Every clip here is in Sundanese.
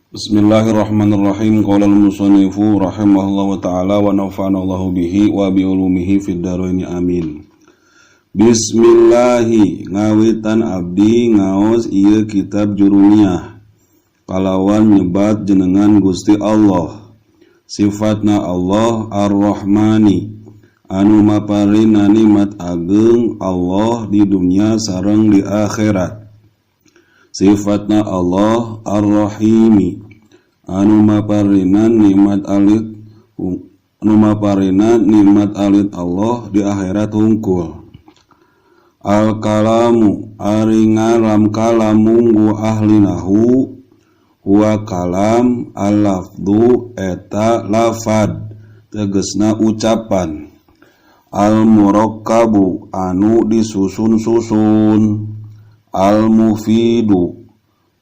Bismillahirrahmanirrahim. Qala al-musannifu rahimahullahu ta'ala wa nafa'ana Allahu bihi wa bi ulumihi fid dharain, amin. Bismillahi, ngawitan abdi ngaos ieu kitab Jurumiyah kalawan nyebat jenengan Gusti Allah. Sifatna Allah Ar-Rahmani anu maparina nikmat ageng Allah di dunia sareng di akhirat. Sifatna Allah Ar-Rahimi anu maparinan nikmat alit, anu maparinan nikmat alit Allah di akhirat hungkul. Al kalamu ari ngalam kalam munggu ahli nahu huwa kalam al lafdu eta lafad tegesna ucapan. Al murakkabu anu disusun-susun. Al mufidu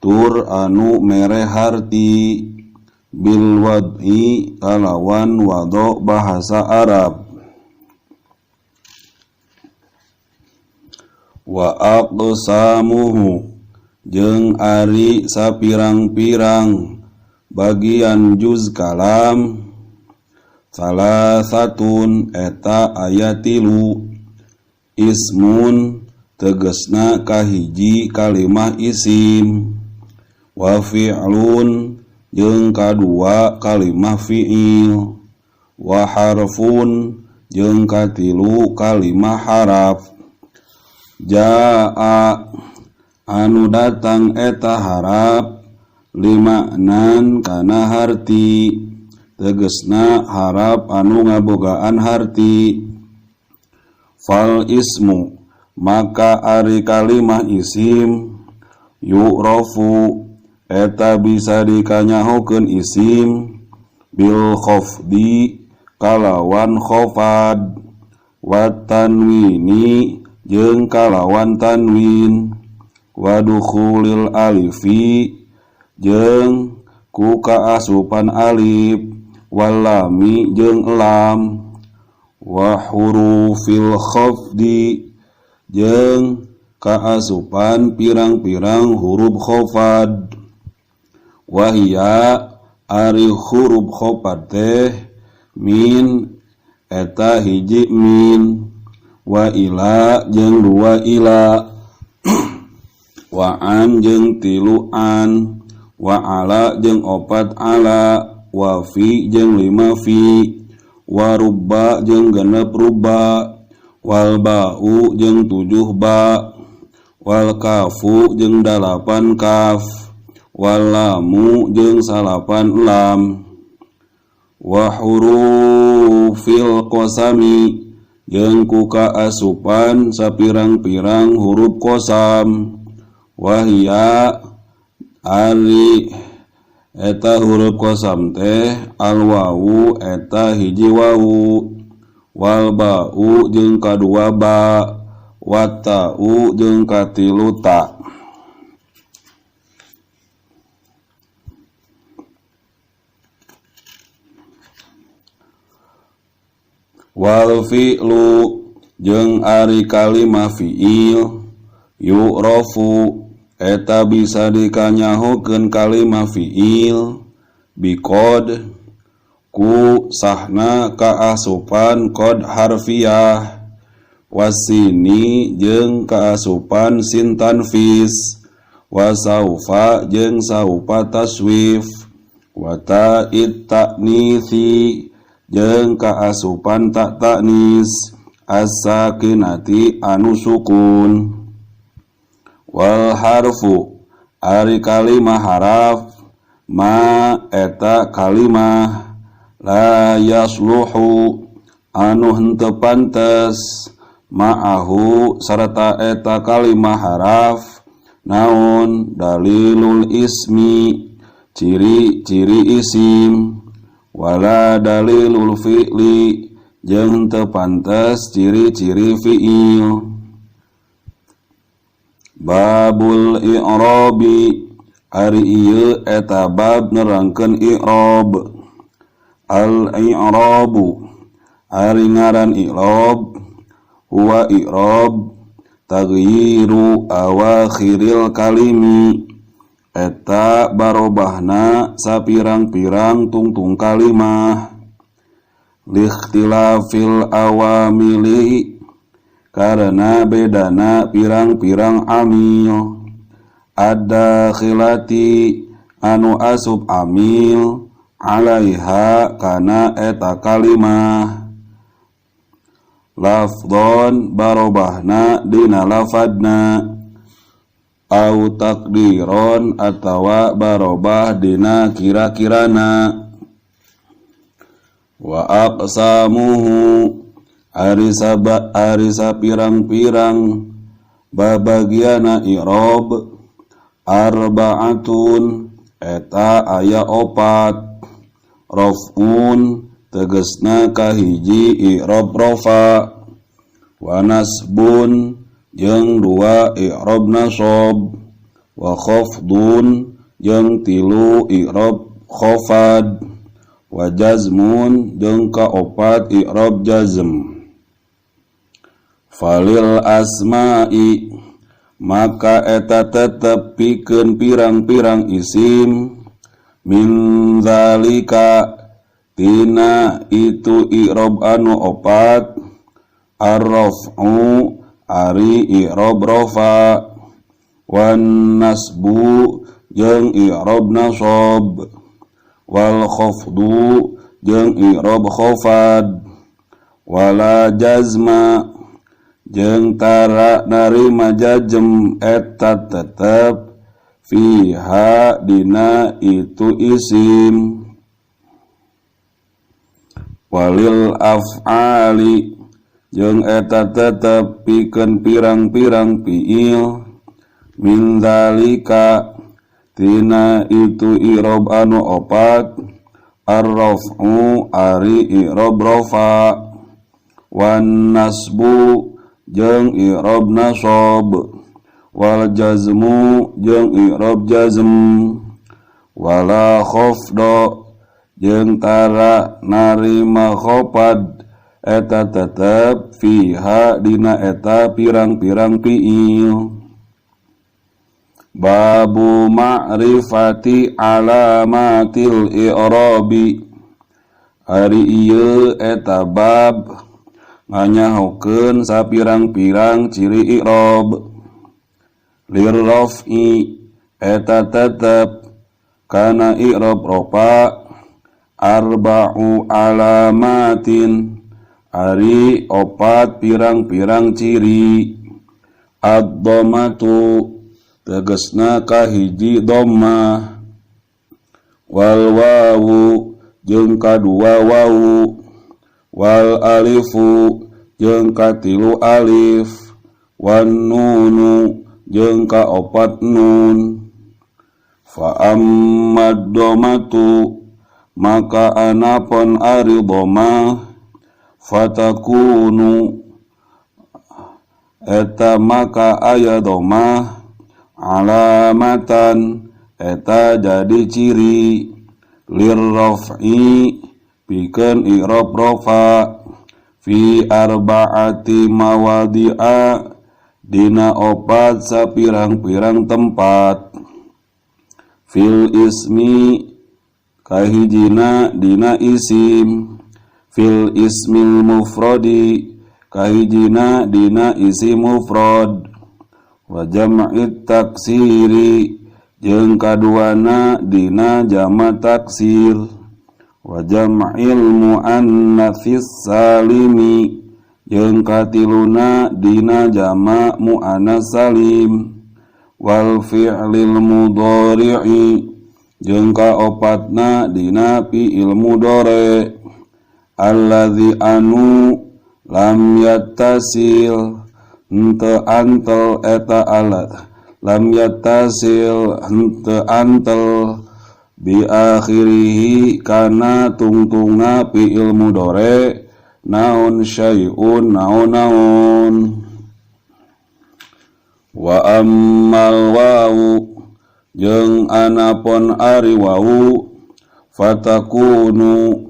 tur anu mere harti bil wad'i kalawan wado bahasa Arab. Wa aqsamuhu jeung ari sapirang-pirang bagian juz kalam salasatun eta aya tilu. Ismun tegesna kahiji kalimah isim, wa fi'lun jeung kadua kalimah fi'il, wa harfun jeung katilu kalimah haraf. Jaa anu datang eta harap limaknan kana harti tegesna harap anu ngabogaan harti. Fal ismu maka ari kalimah isim yu'rafu eta bisa dikanyahokeun isim bil khafdi kalawan khafad wa tanwini jeung kalawan tanwin wa dukhulil alifi jeung ku kaasupan alif wal lami jeung lam wa hurufil khafdi jeung kaasupan pirang-pirang huruf khafad. Wahia ari huruf khafad teh min eta hiji min wa ila jeung dua ila wa an jeung tilu an wa ala jeung opat ala wa fi jeung lima fi wa rubba jeung genep rubba wal ba'u jeung 7 ba wal kafu jeung 8 kaf wal lamu jeung 9 lam wa hurufil qasami jeung ku kaasupan sapirang-pirang huruf qasam. Wahia ari eta huruf qasam teh al wawu eta hiji wawu wal ba'u jeung kadua ba wa ta'u jeung katilu ta. Wal fi'lu jeung ari kalimah fi'il yu'rafu eta bisa dikanyahokeun kalimah fi'il biqad ku sahna kaasupan qad harfiah wasini jeung kaasupan sin tanfis wa saufa jeung saufa taswif wa ta'it ta'nisi jeung kaasupan ta ta'nis as-sakinati anu sukun. Wal harfu ari kalimah haraf ma eta kalimah la yasluhu anu henteu pantes ma'ahu sarta eta kalimah haraf naon dalilul ismi ciri-ciri isim wala dalilul fi'li jeung henteu pantes ciri-ciri fi'il. Babul i'rabi ari ieu eta bab nerangkeun i'rab. Al i'rabu ari ngaran i'rab huwa i'rab taghyiru awakhiril kalimi Eta barobahna sapirang-pirang tungtung kalimah. Likhtilafil awamili karena bedana pirang-pirang amil. Ad-dakhilati anu asup amil alaiha kana eta kalimah. Lafdhon barobahna dina lafadna au takdiron atawa barobah dina kira-kirana. Wa aqsamuhu ari sapirang-pirang babagiana i'rab arba'atun eta aya opat. Raf'un tegesna kahiji i'rab rafa, wa nasbun jeung dua i'rab nasab, wa khafdun jeung tilu i'rab khafad, wa jazmun jeung kaopat i'rab jazm. Falil asma'i maka eta tetep pikeun pirang-pirang isim min zalika tina itu i'rab anu opat. Ar-raf'u ari i'rab rafa, wan nasbu jeung i'rab nasab, wal khafdu jeung i'rab khafad, wala jazma jeung tara narima jazm eta tetep fiha dina itu isim. Walil af'ali jeung eta tetep pikeun pirang-pirang fi'il min zalika tina itu i'rab anu opat. Ar-raf'u ari i'rab rafa, wan nasbu jeung i'rab nasab, wal jazmu jeung i'rab jazm, wala khafda jeung tara narima khafad eta tetep fiha dina eta pirang-pirang fi'il. Babu ma'rifati alamatil i'rabi ari ieu eta bab nganyahokeun sapirang-pirang ciri i'rab. Lirraf'i eta tetep kana i'rab rofa arba'u alamatin ari opat pirang-pirang ciri. Ad-dhammatu tegesna kahiji dhammah, wal wawu jeung kadua wawu, wal alifu jeung katilu alif, wan nunu jeung kaopat nun. Fa ammad dhammatu maka anapun ari dhammah fatakunu eta maka aya dhammah alamatan eta jadi ciri lirraf'i pikeun i'rab rafa fi arba'ati mawadi'a dina opat sapirang-pirang tempat. Fil ismi kahijina dina isim, fil ismil mufradi kahijina dina isim mufrad, wa jam'it taksiri jeung kaduana dina jama taksir, wa jam'il muannatsis salimi jeung katiluna dina jama muannas salim, wal fi'lil mudhari'i jeung kaopatna dina fi'il mudhari alladzi anu lam yattasil henteu antel eta alat lam yattasil henteu antel bi akhirihi kana tungtungna fi'il mudhari naon syai'un naon-naon. Wa ammal wawu jeung anapun ari wawu fatakunu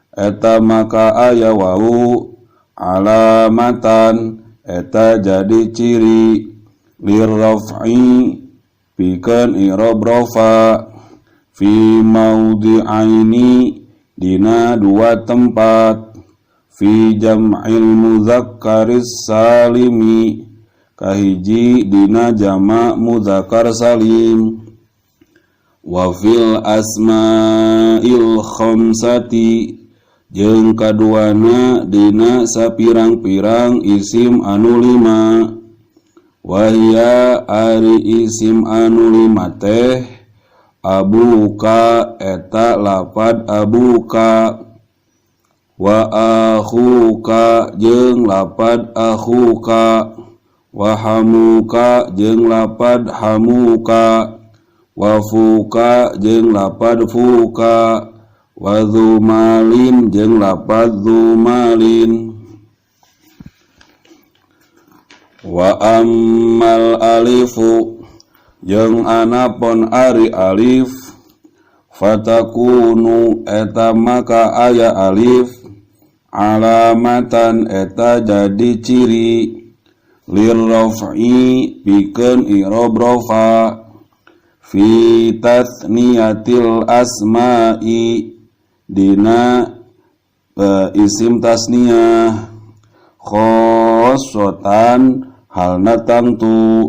eta maka aya wawu alamatan eta jadi ciri lirraf'i pikeun i'rab rafa fi maudhi'aini dina dua tempat fi jam'il mudzakkaris salimi kahiji dina jama mudzakkar salim wa fil asma'il khamsati jeung kaduana dina sapirang-pirang isim anu lima wahia ari isim anu lima teh abuka eta lapad abuka wa akhuka jeung lapad akhuka wa hamuka jeung lapad hamuka wa fuka jeung lapad fuka wa dzumalin jeung lapad dzumalin wa ammal alifu jeung anapon ari alif fatakunu eta maka aya alif alamatan eta jadi ciri lirraf'i pikeun i'rab rafa fi tasniyatil asma'i dina isim tasniyah khosotan halna tangtu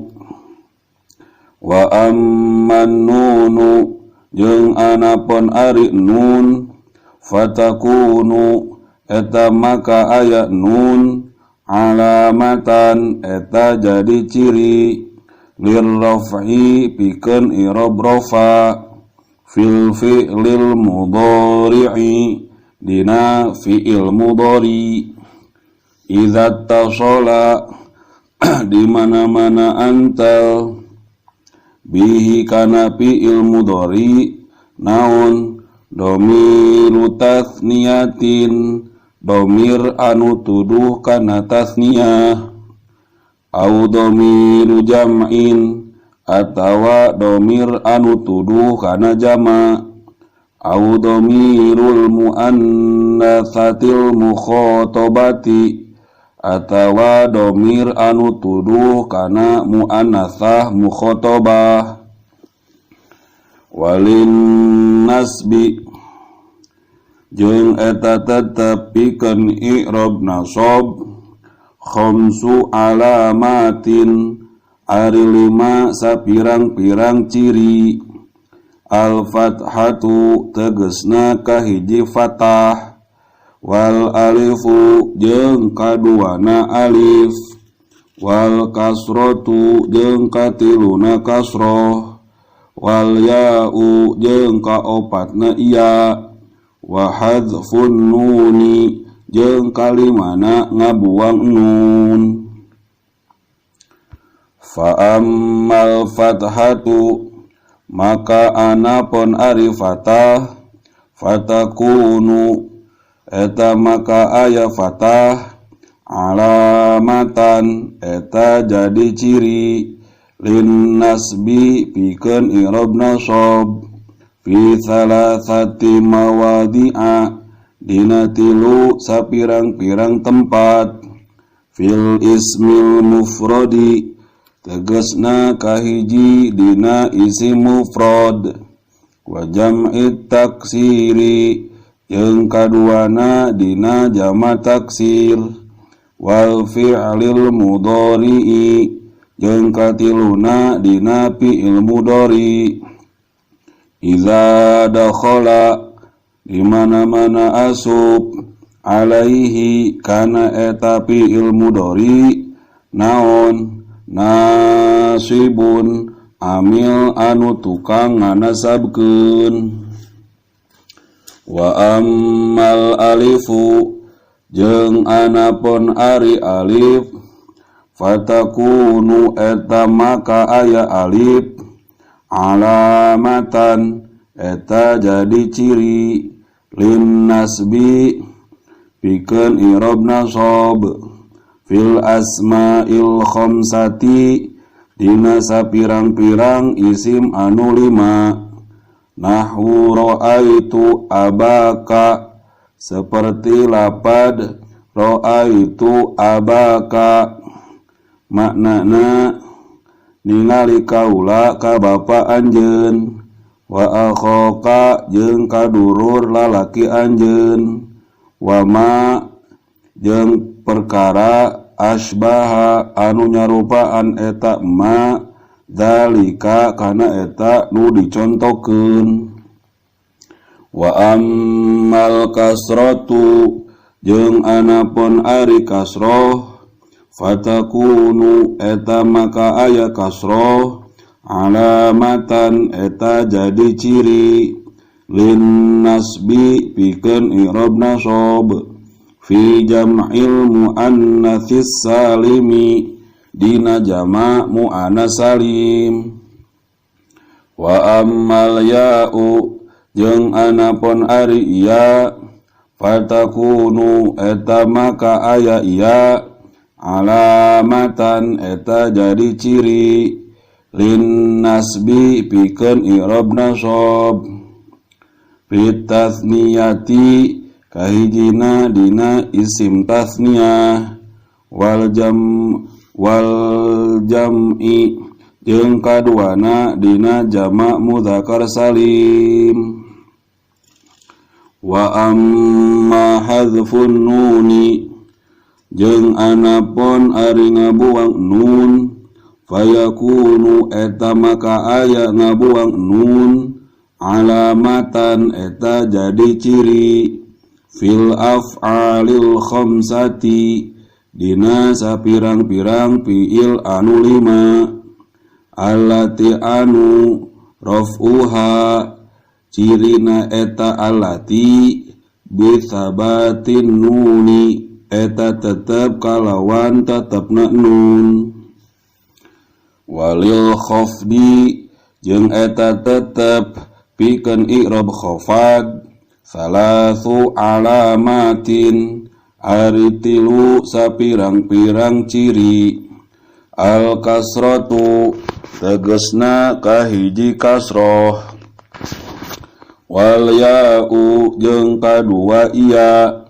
wa amman nunu jeung anapon ari nun fatakunu eta maka aya nun alamatan eta jadi ciri lirraf'i pikeun i'rab rafa fil fi'lil mudhari'i dina fi'il mudhari idza tasala di mana-mana antal bihi kana fi'il mudhari naon domiru tasniyatin domir anu tuduh kana tasniyah au domiru jam'in atawa domir anu tuduh kana jama au domirul muannatsatil mukhatabati atawa domir anu tuduh kana muannatsah mukhatabah walin nasbi jeung eta tetep pikeun i'rab nasab khamsu alamatin ari lima sapirang-pirang ciri al fathatu tegesna kahiji fathah wal alifu jeung kaduana alif wal kasratu jeung katiluna kasroh wal ya'u jeung kaopatna iya wa hadzfun nuni jeung kalimana ngabuang nun fa ammal fathatu maka anapun ari fathah fatakunu eta maka aya fathah alamatan eta jadi ciri lin nasbi pikeun i'rab nasab fi thalathati mawadi'a dina tilu sapirang-pirang tempat fil ismil mufradi tegesna kahiji dina isim mufrad wa jam'it taksiri jeung kaduana dina jama taksir wal fi'lil mudhari'i jeung katiluna dina fi'il mudhari idza dakhala di mana-mana asup alaihi kana eta fi'il mudhari naon nasibun amil anu tukang nganasabkeun wa ammal alifu jeung anapun ari alif fatakunu eta maka aya alif alamatan eta jadi ciri lin nasbi pikeun i'rab nasab fil asma'il khamsati dina sapirang-pirang isim anu lima nahwu ra'aitu abaka seperti lapad ra'aitu abaka maknana Ningali kaula ka bapa anjeun wa akhaka jeung kadulur lalaki anjeun wa ma jeung perkara asbaha anu nyarupaan eta ma zalika kana eta nu dicontokeun. Wa ammal kasratu jeung anapun ari kasroh fatakunu eta maka aya kasroh alamatan eta jadi ciri lin nasbi pikeun i'rab nasab fi jam'il muannatsis salimi dina jama muannas salim. Wa ammal ya'u jeung anapun ari iya fatakunu eta maka aya iya alamatan eta jadi ciri lin nasbi pikeun i'rab nasab fi tasniyati kahijina dina isim tasniyah wal jam'i jeung kaduana dina jama' mudzakkar salim. Wa amma hadzfun nuni jeung anapun ari ngabuang nun fayakunu eta maka aya ngabuang nun alamatan eta jadi ciri fil af'alil khamsati dina sapirang-pirang fiil anu lima allati anu raf'uha cirina eta allati bithabatin nuni eta tetep kalawan tetepna nun. Walil khafdi jeung eta tetep pikeun i'rab khafad salasu alamatin ari tilu sapirang-pirang ciri. Al kasratu tegesna kahiji kasroh wal ya'u jeung kadua iya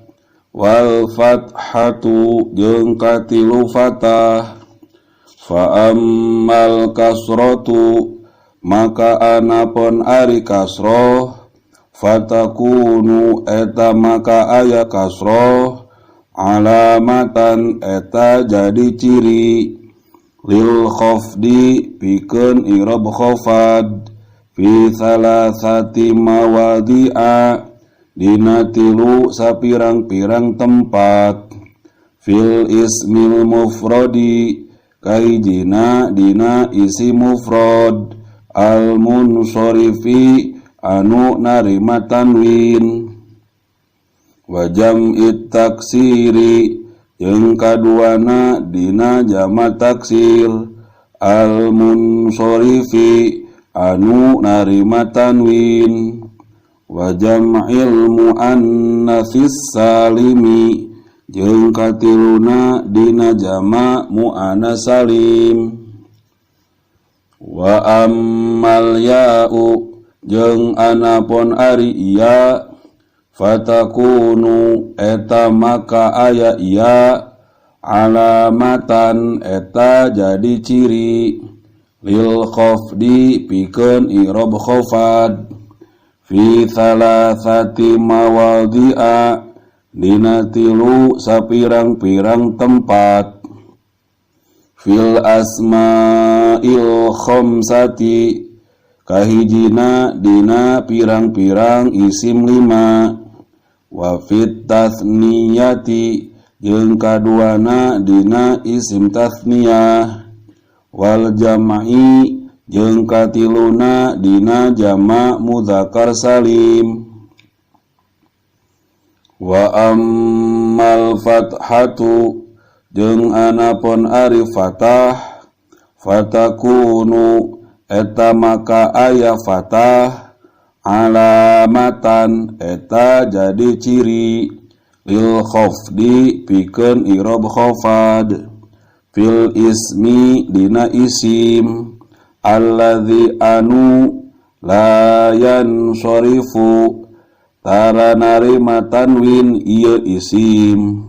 wal fathatu jeung katilu fathah. Fa ammal kasratu maka anapun ari kasroh fatakunu eta maka aya kasroh alamatan eta jadi ciri lil khafdi pikeun i'rab khafad fi salasati mawadi'a dina tilu sapirang-pirang tempat fil ismil mufradi kahijina dina isi mufrad al munsorifi anu narima tanwin wa jam'it taksiri jeung kaduana dina jama taksir al munsorifi anu narima tanwin wa jam'il muannatsis salimi jeung katiluna dina jama muannas salim. Wa ammal ya'u jeung anapun ari iya fatakunu eta maka aya iya alamatan eta jadi ciri lil khafdi pikeun i'rab khafad fi thalathati mawadhi'a dina tilu sapirang-pirang tempat fil asma'il khamsati kahijina dina pirang-pirang isim lima wa fit tasniyati jeung kaduana dina isim tasniyah wal jam'i jeung katiluna dina jama' mudzakkar salim. Wa ammal fathatu jeung anapun ari fathah fatakunu eta maka aya fathah alamatan eta jadi ciri lil khafdi pikeun i'rab khafad fil ismi dina isim alladzi anu la yansarifu tara narima tanwin ieu isim.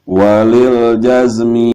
Walil jazmi